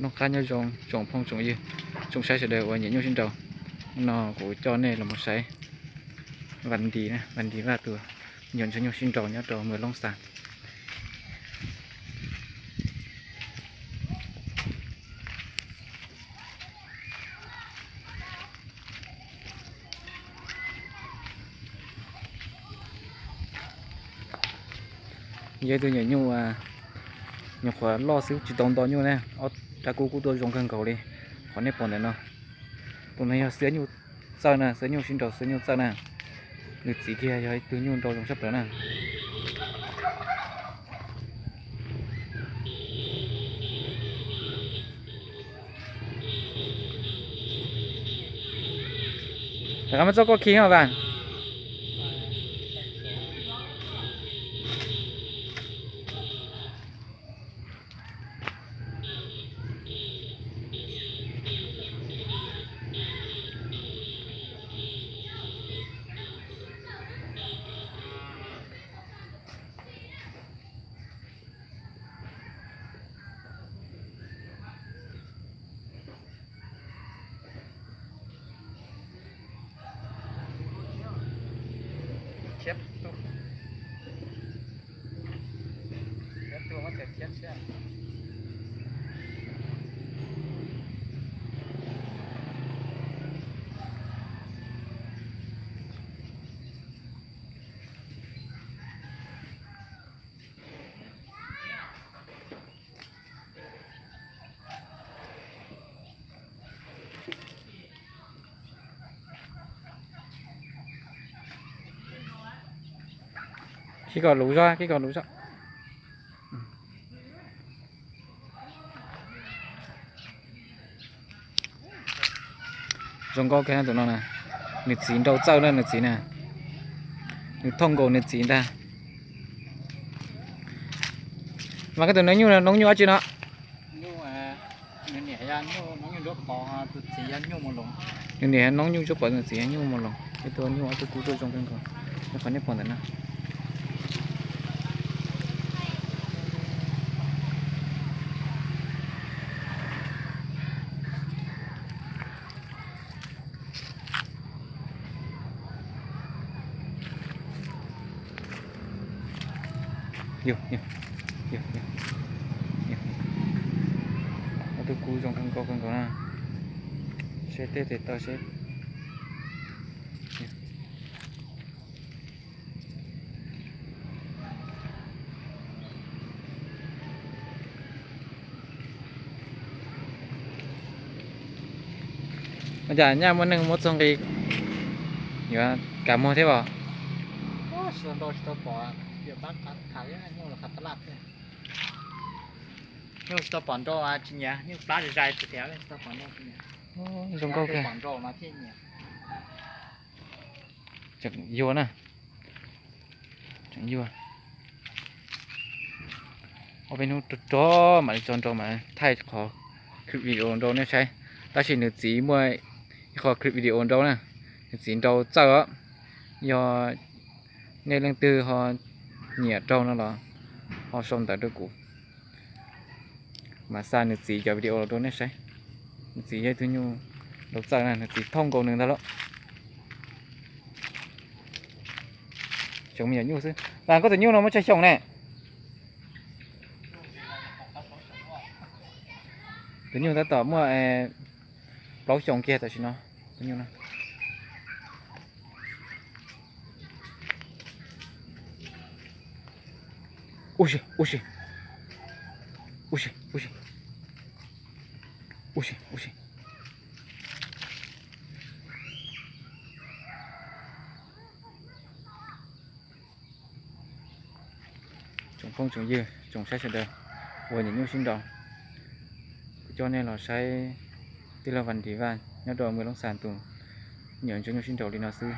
Noj qab nyob zoo tsoom phooj tsoom ywg, tsoom saib sawv daws uas nyiam nyuj sib nraus. No kuv coj nej los mus saib Vaj Ntis, Vaj Ntis Vaj tus yog ntshaw nyuj sib nraus nyob rau Mws Loob Xas. Yog ib tug nyuam nyuj, nyuam qhuav loj xwb tsis tau nto nyuj na, ob rab kub kuj tuaj zoo kawg nkaus li. Qhov nej pom ntawm no, tus no yog xiab nyuj txawj na, xiab nyuj sib nraus xiab nyuj txawj na. Nws txiv kiag yog ib tug nyuj nraus zoo tshaj plaws na. Rov qab muab txoj koj khi os Vaj. Khij kom luv zog, khij kom luv zog. Zoo nkauj kawg tus no na. Nws txiv nraus txawj na nws txiv na. Nws thooj nkaus nws txiv ntag. Mas koj tus noob nyuj, noob nyuj dab tsi no? Nws niam noob nyuj ntsuab pov, nws txiv yog nyuj mus loos. Ib tug nyuj ob tug kub tuaj zoo kawg nkaus, yog qhov nej pom ntawm no. Ob tug kub zoo kawg nkaus kawg nkaus na. Seb tej tes taw seb. Ua cas nyaj muaj neeg muab txog nqi yuav kab muag thiab os? Nyuj tsis tau pom nrau tsis nyiam, nyuj plab zais zais tias tsis tau pom nrau tsis nyiam. Zoo nkauj kawg. Tseem yuag na. Tseem yuag. Ob peb hnub rog rog mam li tso nrau mas thaij qhov clip video nrau nej saib. Tab sis nws txiv muaj ib qho clip video nrau na. Nws txiv nrau txawj os. Yog nej leej twg ho nyiam raug no los ho sau ntawv rau kuv, mas xa nws txiv cov video los rau nej saib. Nws txiv yog ib tug nyuj nrau txawj na, nws txiv thooj nkaus nws ntag lauj. Tseem me nyuam nyuj xwb. Vas, koj tus nyuj no muaj tsawg xyoo ne? Tus nyuj tab tom muaj plaub xyoo kiag tam sim no. Tus nyuj no. Ub si, ub si. Ub si, ub si. Ub si, ub si. Tsoom phooj tsoom ywg, tsoom saib sawv daws uas nyiam nyuj sib nraus, kuv coj nej los saib tij laug Vas Nris Vaj nyob rau Mws Loob Xas tus nyuam ntsuag nyuj sib nraus li no xwb.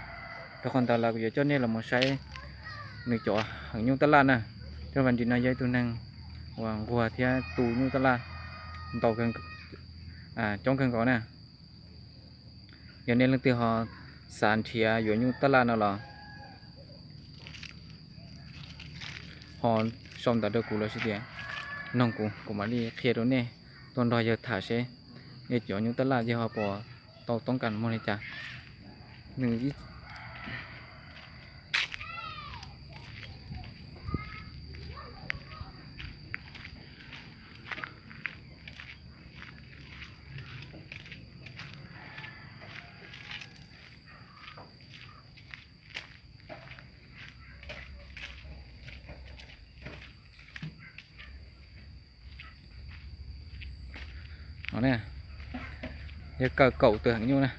Rau qhov ntawd los kuv yuav coj nej los mus saib nws cov heev nyuj taj laj na. Tij laug Vas Nris no yog ib tug neeg uas nquag thiab tu nyuj taj laj ntau, coob kawg nkaus na. Yog nej leej twg ho xav nrhiav yuav nyuj taj laj no los ho sau ntawv rau kuv los sis tias noog kuv, kuv mam li qhia rau nej tuaj nrog yawg tham seb nej cov nyuj tab laj yawg ho puas tau toob kas muag li cas. Nws Yog kaw kaum tus heev nyuj na,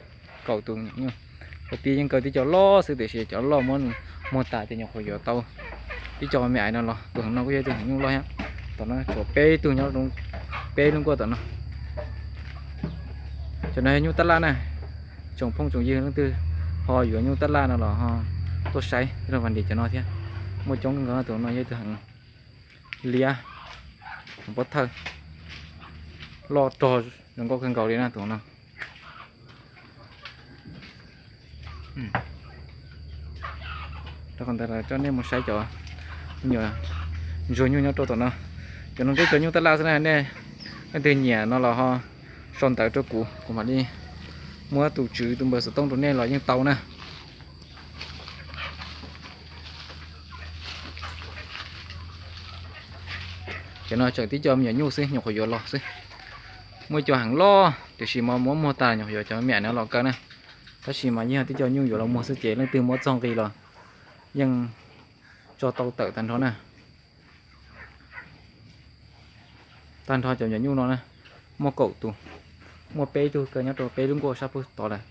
kaum tus heev nyuj. Qhov tid yeej kaw tib co loj xwb tiam sis cov loj muab muag tas ces nyuam qhuav yuav tau tib co me aiv no los. Tus heev no kuj yog tus heev nyuj loj thiab. Tom no tshuav peb tug nyob, peb lub nkuaj tom no. Cov no yog nyuj tab laj na. Tsoom phooj tsoom ywg leej twg ho yuav nyuj tab laj no los ho tuaj saib rau Vaj Lis cov no thiab. Muaj coob kawg nkaus, tus no yog tus heev liab, heev pob thawj, loj rog zoo nkauj kawg nkaus li na tus no. Rau qhov ntawd coj nej mus saib cov me nyuam ntsuag nyuj nyob rau tom no. Cov no twb cov nyuj tab laj xwb na, nej leej twg nyiam no los ho sau ntawv rau kuv, kuv mam li muab tus tswv tus npawb xov tooj rau nej los yeej tau na. Cov no tseem tib co me nyuam nyuj xwb, nyuam qhuav yuav los xwb. Muaj ib co heev loj tiam sis mas muab muag tas nyuam qhuav yuav cov me aiv no los kaw na. Tab sis mas yeej yog tib co nyuj yuav los muag xwb ces leej twg muab txog nqi los yeej tso tau tawm tag nrho na. Tag nrho cov me nyuam nyuj no na, muaj kaum tus, muaj peb tug kaw nyob rau peb lub nkuaj sab pem tod lawm.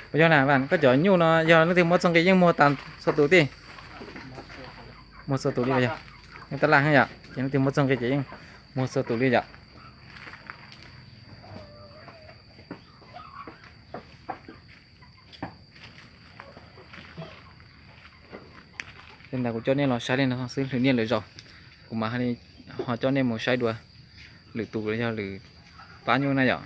Puas yog na Vaj, koj cov nyuj no yog leej twg muab txog nqi yeej muag tas txhua tus thiab? Muag txhua tus li yog? Nyuj tab laj heev yom, ces leej twg muab txog nqi ces yeej muag txhua tus li yom. Li ntawd kuv coj nej los saib li no xwb, lwm niaj lwm zaus kuv mam ho coj nej mus saib dua lwm tus los yog lwm pab nyuj na yom.